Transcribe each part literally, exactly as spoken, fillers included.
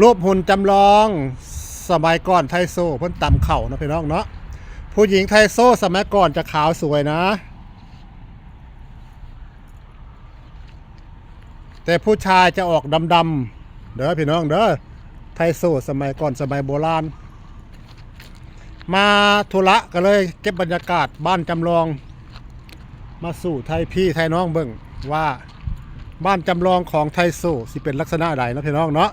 รูปหุ่นจำลองสมัยก่อนไทโซเพิ่นตำข้าวเนาะพี่น้องเนาะ ผู้หญิงไทโซสมัยก่อนจะขาวสวยนะ แต่ผู้ชายจะออกดำๆ เด้อพี่น้องเด้อ ไทโซสมัยก่อนสมัยโบราณ มาธุระก็เลยเก็บบรรยากาศบ้านจำลอง มาสู่ไทพี่ไทน้องเบิ่งว่าบ้านจำลองของไทโซสิเป็นลักษณะใดเนาะพี่น้องเนาะ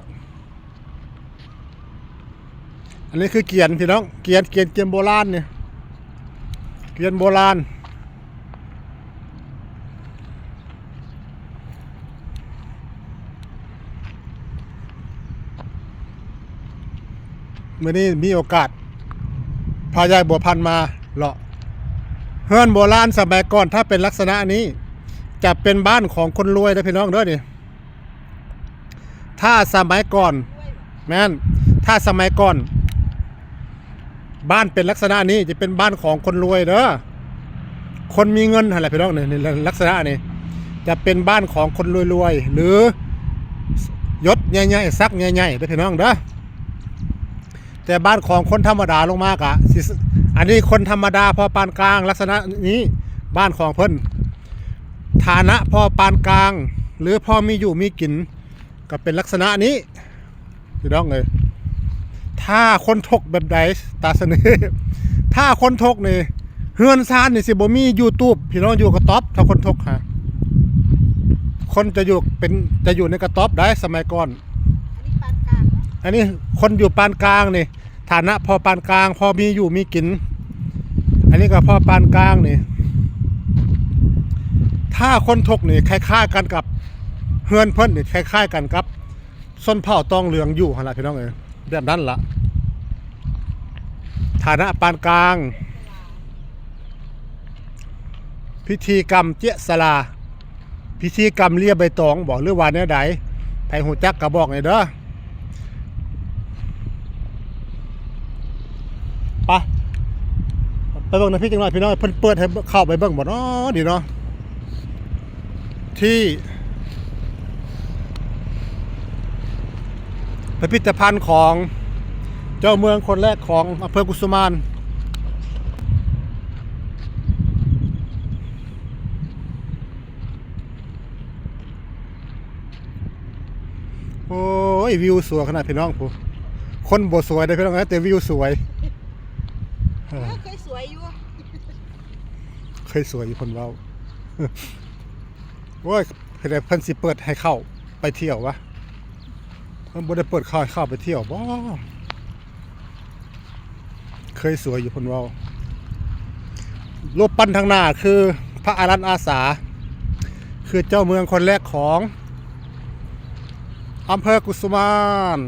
อันนี้คือเกียนพี่น้อง เกียน เกียน เกียนโบราณเนี่ย เกียนโบราณ มื้อนี้มีโอกาส พายายบัวพันธุ์มาเลาะ เฮือนโบราณสมัยก่อนถ้าเป็นลักษณะนี้ จะเป็นบ้านของคนรวยนะพี่น้องเด้อนี่ ถ้าสมัยก่อน แม่น ถ้าสมัยก่อน บ้านเป็นลักษณะนี้จะเป็นบ้านของคนรวยเด้อ คนมีเงินหั่นแหละพี่น้อง ในลักษณะนี้ จะเป็นบ้านของคนรวยๆ หรือยศใหญ่ๆ ศักดิ์ใหญ่ๆ เด้อพี่น้องเด้อ แต่บ้านของคนธรรมดาลงมากะสิ อันนี้คนธรรมดาพอปานกลางลักษณะนี้ บ้านของเพิ่น ฐานะพอปานกลาง หรือพอมีอยู่มีกิน ก็เป็นลักษณะนี้ พี่น้องเอ้ย ถ้าคนทกแบบใด ตาเสน่ห์ ถ้าคนทกนี่ เฮือนซานนี่สิบ่มี YouTube พี่น้อง อยู่กระต๊อบ ถ้าคนทกฮะ คนจะอยู่เป็น จะอยู่ในกระต๊อบได้สมัยก่อน อันนี้ปานกลางเนาะ อันนี้คนอยู่ปานกลางนี่ ฐานะพอปานกลาง พอมีอยู่มีกิน อันนี้ก็พอปานกลางนี่ ถ้าคนทกนี่คล้ายๆกันกับ เฮือนเพิ่นนี่คล้ายๆกันกับ ชนเผ่าตองเหลืองอยู่หั่นล่ะพี่น้องเอ้ย แบบนั้นล่ะ ฐานะปานกลาง พิธีกรรมเจียสลา พิธีกรรมเลียใบตองบ่ หรือว่าแนวใด ไผฮู้จักก็บอกแหน่เด้อ ไป ไปเบิ่งนะพี่จังหน่อยพี่น้อง เพิ่นเปิดให้เข้าไปเบิ่งบ่เนาะ นี่เนาะ ที่พิพิธภัณฑ์ของเจ้าเมืองคนแรกของอำเภอกุสุมาน โอ้ย วิวสวยขนาดพี่น้องผู้ คนบ่สวยเด้อพี่น้องเอ้ย แต่วิวสวย เออ เคยสวยอยู่ เคยสวยอยู่เพิ่นเว้า โอ้ย เพิ่นสิเปิดให้เข้าไปเที่ยววะ เพิ่นบ่ได้เปิดเข้าให้เข้าไปเที่ยวบ่ เคยสวยอยู่เพิ่นเว้า รูปปั้นทางหน้าคือพระอารันอาสา คือเจ้าเมืองคนแรกของอำเภอกุสุมาน